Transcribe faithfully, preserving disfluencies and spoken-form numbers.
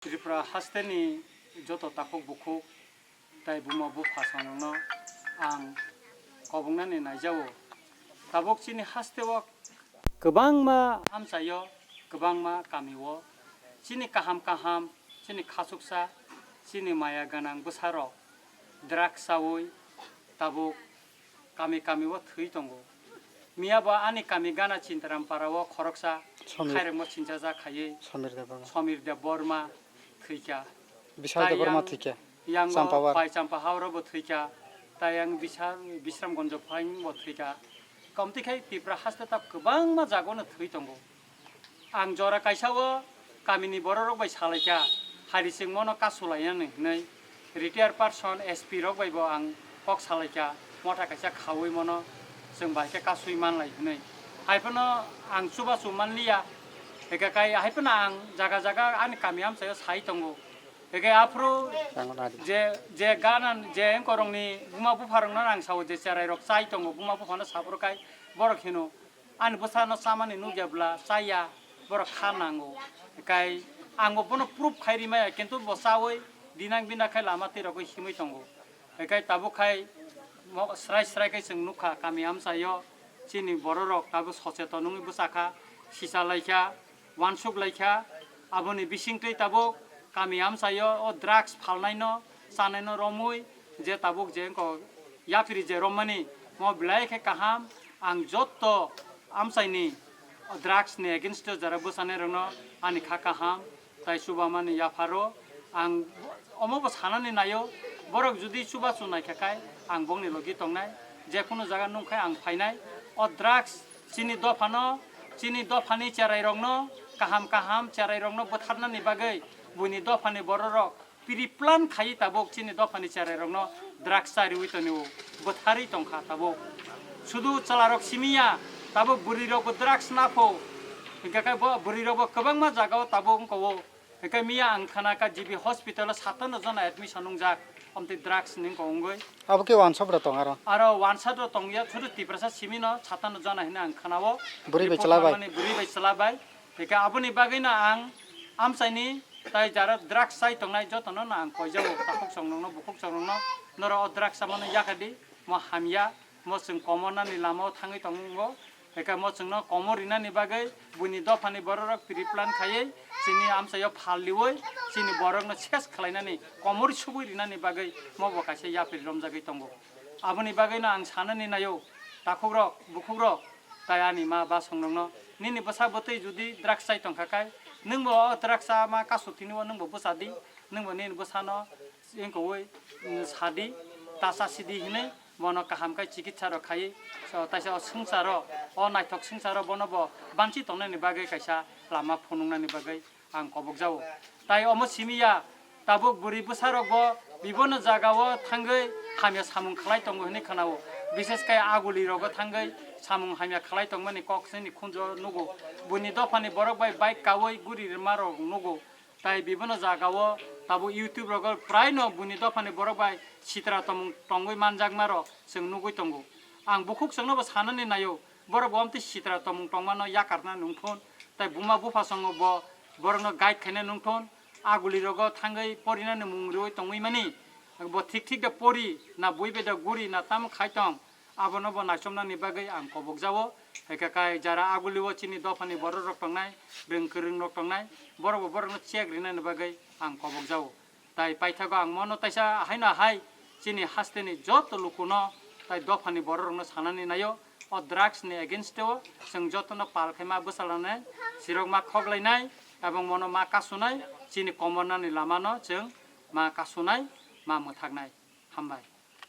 Tripura hasteni joto takhuk bukhuk tai buma bupha songrokno ang kobongnani naijao. Tabuk chini hasteo kwbangma amchaio, kwbangma kamio chini kaham kaham, chini khachuksa, chini maya gwnang bwsarok drugs chaui tabuk kami kami o thwi tongo. Miya bo ani kami gana Chintaram para o khoroksa Samir. Khairokmo sinchajak khaiwi Samir Debbarma. Samir Debbarma thwikha. Bishal Debbarma thwikha. Yango Champawar. Pai Champa Hao ro bo thwikha. Tai yang Bishal, Bishramganj Phaing bo thwikha. Kamtwi khai Tipra haste ta kwbangma jaga no thwi tongo. Ang jora kaisa o kamini bororok bai salaikha, hari chwngmono kasulainani hwnwi. Retired person, S P rok bai bo ang kok salaikha, motha kaisa khaui mono chwng bai khe kasui manlai hwnwi. Hai phano ang chubachu manliya, eka kai hai phano ang jaga jaga ani kami amchaio sai tongo. Eke aphuru je, je gana, je engkorokni buma bupharokno ang sao je cherairok chai tongo, buma buphano saphuru kai borok hino, "Ani bwsano chamani nukya bwla chaya, borok kha nango." Kai angbo bono proof khai rimaya, kintu bo chaui dinang bina khai lama twi rogwi himwi tongo. Ekai tabuk khai mo-, srai srai khai chwng nukha, kami amchaio chini bororok tabuk socheton wngwi bwchakha, sichalai kha, uansuk lai kha. Aboni bisingtwi tabuk kami amchaio o drugs phalnaino, chanaino romwi je tabuk je wngkha yapri je rommani, mo belai khe kaham. Ang jotto amchaini drugs ni against o jara bwchanai rokno ani kha kaham tai chubamani yapharo ang omo bo sanani naio, borok judi chubachu naikha khai ang bongni logi tongnai, je kunu jaga nung khai ang phainai. O drugs chini dophano, chini dophani cherai rokno, kaham kaham cherai rokno bwtharnani bagwi, buini dophani bororok pre-plan khaiwi tabuk chini dophani cherairokno drugs chariwi tonio, bwtharwi tongkha tabuk. Sudu chwlarok simiya, tabuk bwrwirokbo drugs napho. Hinkhe khe bo bwrwirokbo kwbangma jagao tabuk wngkha-o. Hinkhe miya ang khana kha G B hospital-o satano jona admission wngjak, omtwi drugs ni wngkha wngwi. Abo khe wansok rok tong aro? Aro wansok rok tongya, sudu Tiprasa simino satano jona hinwi ang khana-o. Bwrwi bai report chwla bai? Manmani bwrwi bai chwla bai. Hinkhe aboni bagwino ang amchaini tai jara drugs chai tongnai jotono no ang koijago, takhuk chongnokno, bukhuk chongnokno, norok o drugs chamano yakadi, mo hamya, mo chwng komornani lamao thangwi tongo, eka mo chwngno komor rinani bagwi buini dophani bororok pre-plan khaiwi chini amchaio phal liwi chini borokno ses khlainani, komor subui rinani bagwi mo bo kaisa yapri romjagwi tongo. Aboni bagwino ang sanani naio, takhukrok, bukhukrok, tai ani ma basongrokno, nini bwsa bwtwi judi drugs chai tongkha khai, nwngbo o drugs chama kasu tini o nwngbo bwsa di, nwngbo nini bwsano wngkowoi, mm, sadi, ta chasidi hinwi bono kaham khai chikitsa rok khaiwi, so, taisa o swngcharo, o naithok swngcharo bono bo banchi tongnani bagwi kaisa lama phunuknani bagwi ang kobokjago. Tai omo simi ya, tabuk bwrwi bwsarokbo bibono jagao thangwi hamya samung khlai tongo hinwi khnao. Bishes khe Aguli rogo thangwi samung hamya khlai tongmani kok chini khunjo nugo. Buini dophani borok bai bike kaui guri rwma rok nugo. Tai bibono jagao tabuk YouTube rogo praino buini dophani borok bai sitra tomung tongwi manjakma rok chwng nugwi tongo. Ang bukhuk chwngnobo sanani naio, borok bo amtwi sitra tomung tongmano yakarna nungthun. Tai buma bupha songo bo borokno guide khaina nungthun, Aguli rogo thangwi porinani mung riwi tongwi mani, bo thik thik de pori na bui bai de guri na tamo khai tong, abono bo naichomnani bagwi ang kobokjago. Hai khe kai jara Aguli o chini dophani borok rok tongnai, beng kwrwng rok tongnai, borok bo borokno check rinani bagwi ang kobokjago. Tai paithago ang mono taisa haino hai chini hasteni joto lukuno tai dophani bororokno sanani naio. O drugs ni against o chwng jotono pal khe ma bwchalanai, sirok ma khoklainai, ebong mono ma kasunai, chini komornani lamano chwng ma kasunai, ma mwthaknai. Hambai.